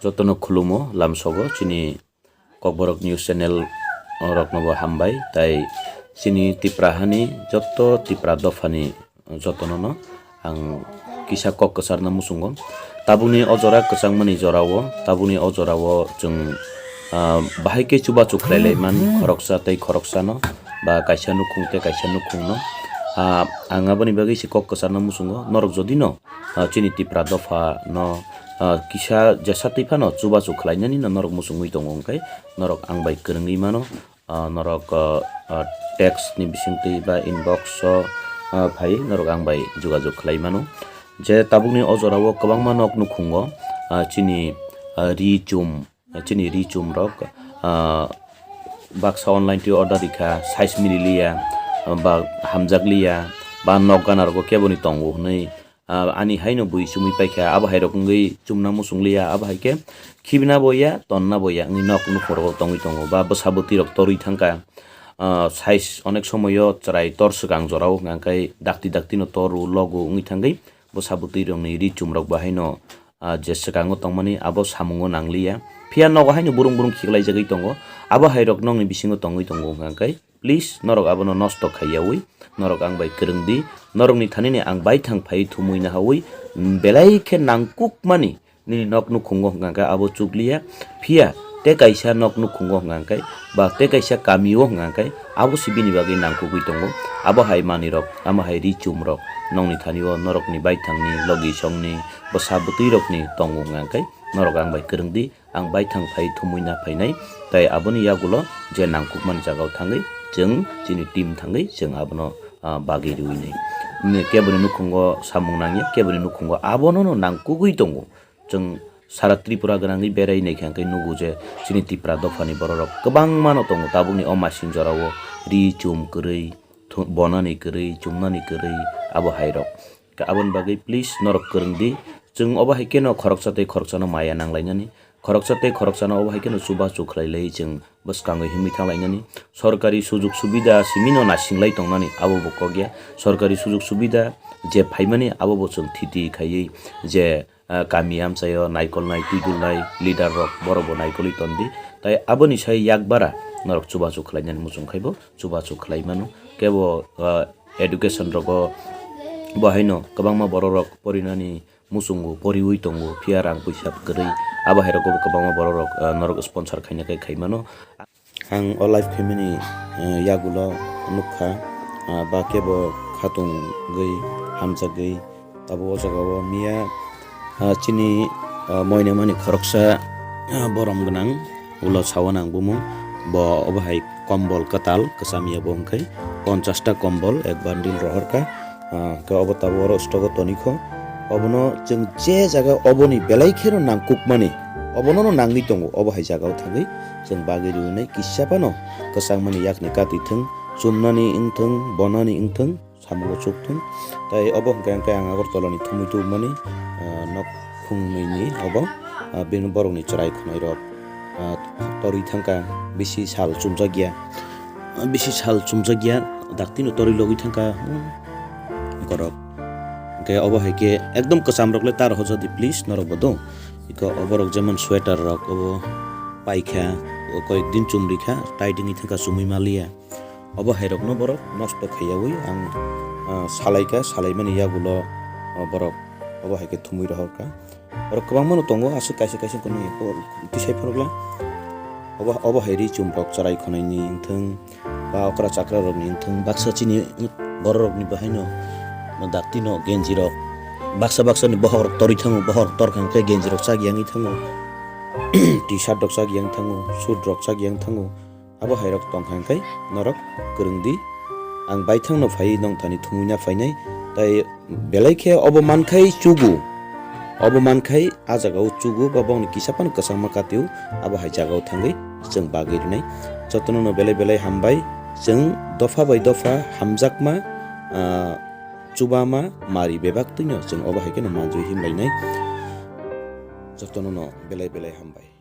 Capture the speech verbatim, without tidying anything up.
Jotono khulumo lamsogo chini Kokborok News Channel roknobo hambai, tai chini Tipra hani joto Tipra dophani jotonono ang kisa kok kwcharna muchungo. Tabukni o jora kwchangmani jorao, tabukni o jorao chwng, ah, bahai khe chubachu khlai lai man khoroksa tei khoroksano, ba kaisa nukhung tei kaisa nukhungno. Ah, ang aboni bagwi se kok kwcharna muchungo, norok jodi no ah, chini Tipra dopha no, ah, kisa jesa twi phano chubachu khlainani no norok muchungwi tongo, hwnkhe norok ang bai kwrwngwi mano, ah, norok, ah, ah, text ni bisingtwi ba inbox o, ah, phai norok ang bai jogajog khlai mano. Je tabukni o jorao kwbangma nok nukhungo, ah, chini, ah, ri chum, chini ri chum rok, ah, baksa online twi order rikha, size mililiya, ah, ba hamjakliya, ba nok gana rogo keboni tongo hwnwi, ah, ani haino bui chumui paikha, abo hai rok wngwi chumna muchungliya, abo hai khe khibina bo ya, tonna bo ya wngwi nok nukhung rogo tongwi tongo, ba bwsa bwtwi rok torwi thangkha, ah, size onek somoyo chwrai tor swkang jorao hwnkha khe dakti dakti no toru logo wngwi thangwi bwsa bwtwi rokni ri chum rok bo haino ah, je swkango tongmani abo samungo nangliya. Phiya nogo haino burung burung khiklaijagwi tongo. Abo hai rok nokni bisingo tongwi tongo hwnkha khe, please, norok abono nosto khaiyaui, norok ang bai kwrwng di, norokni thanini ang baithang phai thumui nahaui, belai khe nangkukmani nini nok nukhungo hwnkha khe abo chukliya. Phiya tei kaisa nok nukhungo hwnkha khe, ba tei kaisa kamio hwnkha khe, abo se bini bagwi nangkukgwi tongo. Abo hai manwirok, amo hai ri chumrok nokni thanio norokni baithangni, logi songni, bwsa bwtwirokni tongo hwnkha khe, norok ang bai kwrwng di, ang baithang phai thumui na phainai, tei aboni yagulo je nangkukmani jagao thangwi chwng chini team thangwi chwng abono, ah, bagwi rwinai. Keboni nukhungo samung nangya, keboni nukhungo abono no nangkukgwi tongo. Chwng sara Tripura gwnangwi berai naikha hwnkhe nugo je chini Tipra dophani bororok kwbangma no tongo tabukni o masing jorao ri chum kwrwi, thu-, bonani kwrwi, chumnani kwrwi, abo hai rok. Ka-, aboni bagwi please norok kwrwng di. Chwng obo hai kheno khoroksa tei khoroksano maya nanglainani, khoroksa tei khoroksano obo hai kheno chubachu khlai lai chwng bwskangwi himwi thanglainani. Sorkari sujug subida simino nasinglai tongnani abo bo kok ya. Sorkari sujug subida je phaimani abo bo chwng thiti khaiwi je, ah, kami amchaio naikolnai, twidulnai leader rok borok bo naikolwi tondi. Tai aboni sai yakbara norok chubachu khlainani muchung khaibo chubachu khlai mano. Kebo, ah, education rogo bo haino kwbangma borok rok porinani muchungo poriwi tongo, phiya rang puisa kwrwi. Abo hai rogo bo kwbangma borok rok, ah, norok sponsor khaina khe khai mano. Ang o live khaimani, eh, yagulo nukha, ah, ba kebo khatungwi hamjagwi tabuk o jagao miya, ah, chini, ah, moinamani khoroksa, ah, borom gwnang ulo sawan ang bumung bo obo hai kombol kwtal kwcham ya bo hwnkhe ponchash ta kombol ek bandil rohorkha. Ah, hwnkhe obo tabuk oro stogo tonikho. Obono chwng je jaga oboni belai kheno nangkukmani, obono no nangwi tongo, obo hai jagao thangwi chwng bagwi rwinai kisa phano kwchangmani yakni katwi thwng, chumnani wngthwng, bonani wngthwng, samungo chukthwng. Tai obo hwnkhe hwnkhe ang Agartala ni thumwi tubumani, ah, nok khungnwi ni obo, ah, bini borokni chwrai khwnai rok, ah, torwi thangkha, bisi sal chumjakya. Bisi sal chumjakya, daktino torwi logwi thangkha, hmm, borok. Hwnkhe obo hai khe ekdom kwcham rok le ta rohorjak di, please, norok bo do. Iko oborok jemon sweater rok obo paikha, o koyek din chumrikha, tight wngwi thangkha, chumui maliya. Obo hai rokno borok nosto khaiyaui ang, ah, salaikha, salaimani yagulo, ah, borok obo hai khe thumui rohorkha. Borok kwbangma no tongo, aswk kaisa kaisa kono tisai phunukla. Obo, obo hai ri chum rok chwrai khwnaini wngthwng, ba okra chakra rokni wngthwng, baksa chini borok rokni bo haino dakti no genji rok, baksa baksa ni bohok rok torwi thango, bohok rok torkha hwnkhe genji rok chak yangwi thango, T-shirt rok chak yang thango, suit rok chak yang thango. Abo hai rok tongkha hwnkhe norok kwrwng di. Ang baithang no phaiwi nong thani thumui na phainai, tai belai khe obo mankhai chugo. Obo mankhai a jaga o chugo ba bongni kisa phano kwchangma katio, abo hai jaga o thangwi chwng bagwi rwnai. Jotono no belai belai hambai, chwng dopha bai dopha hamjakma, ah, chubama mari bebak twino chwng obo hai kheno manjui himlainai. Jotono no belai belai hambai.